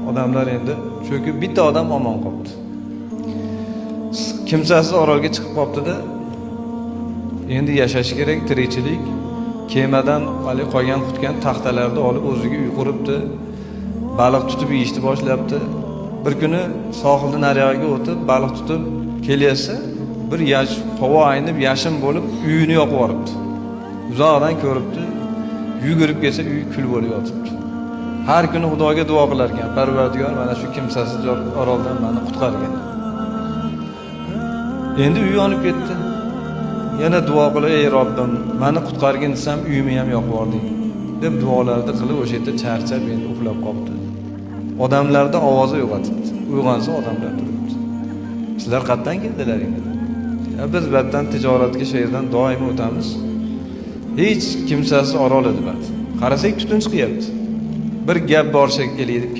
Odamlar endi cho'kib, bitta odam omon qolibdi. Kimsasiz orolga chiqib qolibdi-da. Endi yashash kerak, tirikchilik. Kemadan hali qolgan qutgan taxtalarni olib o'ziga uy quribdi. Baliq tutib yeyishni boshlabdi. Bir kuni sohildan nariyog'iga o'tib, baliq tutib kelyapsa, bir yash havo aynib yashin bo'lib uyini yoqib yuboribdi. Uzoqdan ko'ribdi, yugurib kelsa uy kul bo'lib yotibdi. Har kuni Xudoga duo qilar ekan, Parvardigor mana shu kimsasiz oroldan meni qutqargin. Endi uy yonib ketdi. Yana duo qilib, ey Robbim, meni qutqargin desam uyimni ham yoqib yubording deb duolarni qilib o'sha yerda charchab endi uxlab qolibdi. Odamlarda ovozi uyg'otibdi. Uyg'onsa odamlar turibdi. Sizlar qayerdan keldilaring? Ya biz batdan tijoratga shu yerdan doim o'tamiz. Hech kimsasiz orol edi bat. Qarasak tutun chiqyapti. Bir gap bor shekilli deb